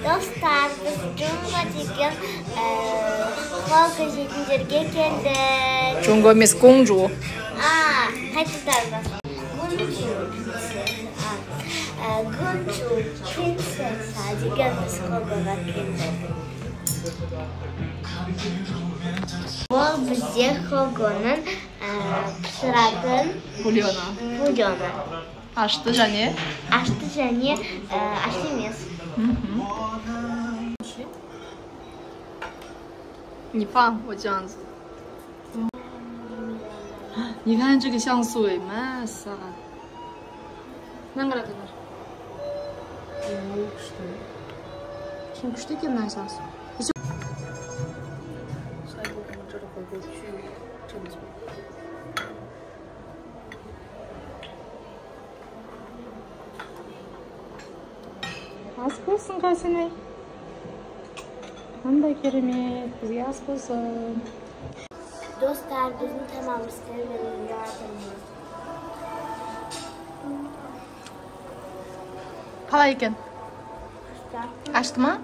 Достар, біз Джунго деген хого жейтін жерге келдік. Джунго емес, Гунжу. Қайтадан бас. Гунжу принцесса. Гунжу принцесса деген біз хогоға келдік. Ол бізде хогоның пісіратын бульоны. Бульоны. Ашты және? Ашты және ашты емес. 你放，我这样子。你看这个像素哎，妈撒！那个来着？挺күшті екен мына像素。下一个我们这里火锅巨正宗。Ас болсын, Қасенай. Қандай керемет, бізге ас болсын. Достар, біздің тамағымызды жатырмыз. Қалай екен? Ашты ма?